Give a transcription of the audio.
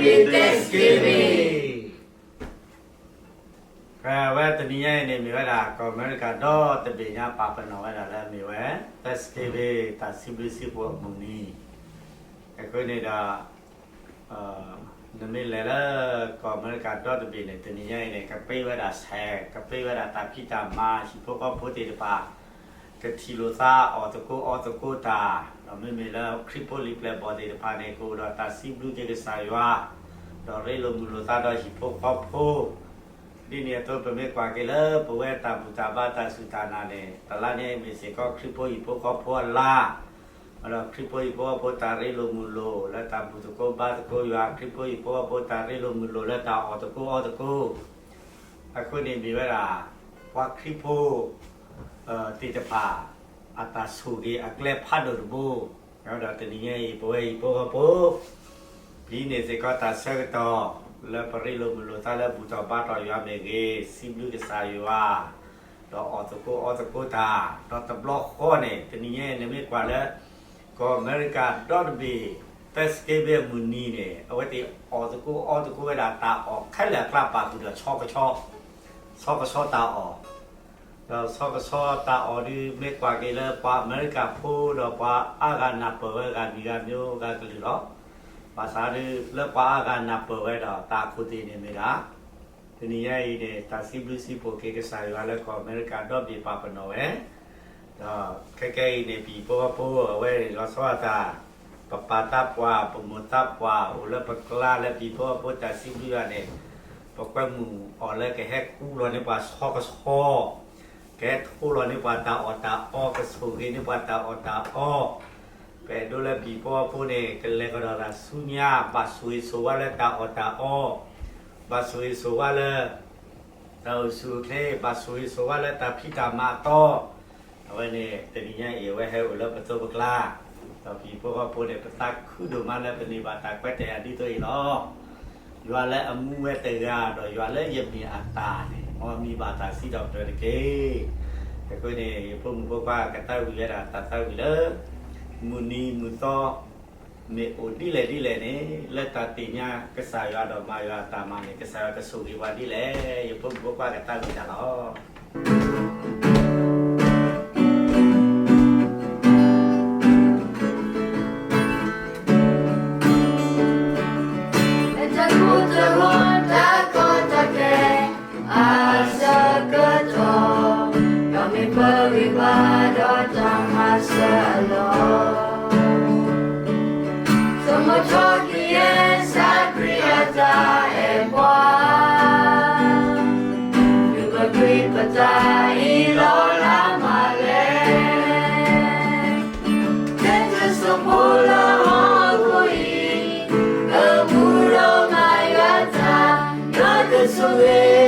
Thanksgiving. အဝဲတနံၤညါအံၤန့ၣ် မ့ၢ်ဝဲဒၣ်ကီၢ်အမဲရကၤဒီတဘ့ၣ်ညါ ပာ်ပနီၣ်ဝဲဒၣ်လၢအမ့ၢ်ဝဲ Thanksgiving တၢ်စံးဘျုးစံးဖှိၣ်အမုၢ်နံၤ. အဃိန့ၣ်ဒီး နမ့ၢ်လဲၤလၢကီၢ်အမဲရကၤဒီတဘ့ၣ်န့ၣ် တနံၤညါအံၤန့ၣ် ကပ့ဝဲဒၣ်ဆဲး ကပ့ဝဲဒၣ်တၢ်ဖံးတၢ်မၤ ဟံၣ်ဖိဃီဖိသ့ၣ်တဖၣ် ကထံၣ်လိာ်သးအီၣ်သကိးအီသကိးတၢ်, ဒီးမ့မ့ၢ်လၢခရံာ်ဖိလံာ်ပျဲၢ်ဘီၣ်သ့ၣ်တဖၣ်န့ၣ် ကအိၣ်ဒီးတၢ်စံးဘျုးက့ၤကစၢ်ယွၤ, ဒီးရ့လိာ်မုာ်လိာ်သးဒီးဟံၣ်ဖိဃီဖိ ဒ်န့ၣ်အသိး ပမ့ၢ်ကွၢ်က့ၤလၢပဝဲတၢ်ဘူၣ်တၢ်ဘါတၢ်စူၢ်တၢ်နာ်န့ၣ် တလါန့ၣ် မ့ၢ်စ့ၢ်ကီးခရံာ်ဖိဟံၣ်ဖိဃီဖိအလါ, ဒီးခရံာ်ဖိဟံၣ်ဖိဃီဖိတၢ်ရ့လိာ်မုာ်လိာ်လၢတၢ်ဘူၣ်သကိးဘါသကိးယွၤ, ခရံာ်ဖိဟံၣ်ဖိဃီဖိတၢ်ရ့လိာ်မုာ်လိာ်လၢတၢ်အီၣ်သကိးအီသကိး, အဃိန့ၣ်မ့ၢ်ဝဲဒၣ် ပှၤခရံာ်ဖိ သ့ၣ်တဖၣ် အတၢ်ဆိၣ်ဂ့ၤအကျဲဖးဒိၣ်တဘိ, ဒီးတနံၤညါအံၤ ပဝဲဟံၣ်ဖိဃီဖိ ပျံၤန့ၢ်စ့ၢ်ကီးတၢ်ဆၢကတီၢ် လၢပရ့လိာ်မုာ်လိာ်သးလၢဘူၣ်ထီၣ်ဘါထီၣ်ယွၤမ့ၢ်ဂ့ၤ, စံးဘျုးကစၢ်ယွၤ, ဒီးအီၣ်သကိးအီသကိးတၢ်, ဒီးတဘျီဃီန့ၣ် တနံၤညါအံၤ နမ့ၢ်ကွၢ်လၢ ကီၢ်အမဲရကၤဒီတဘ့ၣ် Thanksgiving အမုၢ်နံၤန့ၣ် အဝဲသ့ၣ်အီၣ်သကိးအီသကိးဝဲဒၣ်တၢ်အီၣ်ခဲလၢာ်အကျါ ပာ်ဃုာ်ဒီးဆီကဆီ, ဆီကဆီတၢ်အီၣ် ဒီးဆီကဆီတၢ်အီၣ်ဒုး မ့ၢ်ကွၢ်က့ၤလၢပှၤအမဲရကၤဖိဒီးပှၤအါဂၤနၢ်ပၢၢ်ဝဲဂၤမံၤဂၤမံၤဂၤကလုာ်လီၤ. ဘၣ်ဆၣ်ဒုးလၢပှၤအါဂၤနၢ်ပၢၢ်ဝဲဒီးတၢ်အခိၣ်သ့ၣ်န့ၣ်မ့ၢ်ဒၣ် တနံၤညါအံၤန့ၣ် တၢ်စံးဘျုးစံးဖှိၣ်က့ၤကစၢ်ယွၤလၢကီၢ်အမဲရကၤဒီဘ့ၣ်ပာ်ပနီၣ်ဝဲ, ဒီးခဲကနံၣ်အံၤန့ၣ် ပဟံၣ်ဖိဃီဖိအဝဲန့ၣ် လီၤဆီအသး ပပၢ်သးပှၢ် ပမိၢ်သးပှၢ် အိၣ်လၢပကျါလၢပဟံၣ်ဖိဃီဖိတၢ်စံးဘျုးယွၤန့ၣ် ပကွဲမုာ်အီၤလၢကဟဲကူလီၤန့ၢ်ပှၤဆီကဆီ, ကဟဲထိလီၤန့ၢ်ပှၤတၢ်အီၣ်တၢ်အီ, ကဆိၣ်ဂ့ၤန့ၢ်ပှၤတၢ်အီၣ်တၢ်အီ, ပအဲၣ်ဒိးလၢပဟံၣ်ဖိဃီဖိန့ၣ် ကလဲၤကဒီးတၢ်ဆူညါ ဘၣ်ဆိၣ်ဂ့ၤဆိၣ်ဝါလၢတၢ်အီၣ်တၢ်အီ, ဘၣ်ဆိၣ်ဂ့ၤဆိၣ်ဝါလၢ တၢ်အိၣ်ဆူၣ်အိၣ်ချ့ ဘၣ်ဆိၣ်ဂ့ၤဆိၣ်ဝါလၢတၢ်ဖံးတၢ်မၤအတီ, အဝဲန့ၣ် တနံၤညါအံၤ အဝဲဟဲအိၣ်လၢပသိးပကျါ, ဒီးပဟံၣ်ဖိဃီဖိန့ၣ် ပသးခုဒိၣ်မးလၢပန့ၢ်ဘၣ်တၢ်ကွဲးတၢ်ယာ်ဒ်သိးအံၤလီၤ. ယွၤလၢအမူဝဲတဂၤ ဒီးယွၤလၢယမ့ၢ်အတၢ်န့ၣ် မ်အမံၤဘၣ်တၢ်စံးထီၣ်ပတြၢၤတက့ၢ်. အဃိန့ၣ် ယဖိမုၣ်ဖိခွါကသးဝံၣ်ဝဲဒၣ်တၢ်သးဝံၣ်လၢ မုၢ်နံၤမုၢ်သီ မ့ၢ်အိၣ်ဒ်လဲၣ်ဒ်လဲၣ်န့ၣ် လၢတၢ်သ့ၣ်ညါကစၢ်ယွၤဒီးမၤယွၤအတၢ်မၤန့ၣ် ကစၢ်ယွၤကဆိၣ်ဂ့ၤပှၤဒ်လဲၣ်. ယဖိမုၣ်ဖိခွါကသးဝံၣ်တၢ်လီၤ. တၢ်ကိၢ်တၢ်ဂီၤတၢ်ကီတၢ်ခဲ အဆၢကတီၢ် ဒီးမ့ၢ်ပဂံၢ်ဘါဒီးတၢ်မၤစၢၤအလီၢ်, ဆိကမိၣ်ထီၣ်က့ၤယဲစၢ်ခရံာ်အတၢ်အဲၣ်ပှၤ, ဒုးပဂံၢ်ပဘါအံၤလီၤလၢမၤလဲၣ်. ကဲတစိၢ်ဖိလၢဟီၣ်ခိၣ်အံၤ, ကမူဒီးမၤယွၤတၢ်, ဒီးကဆိၣ်ဂ့ၤ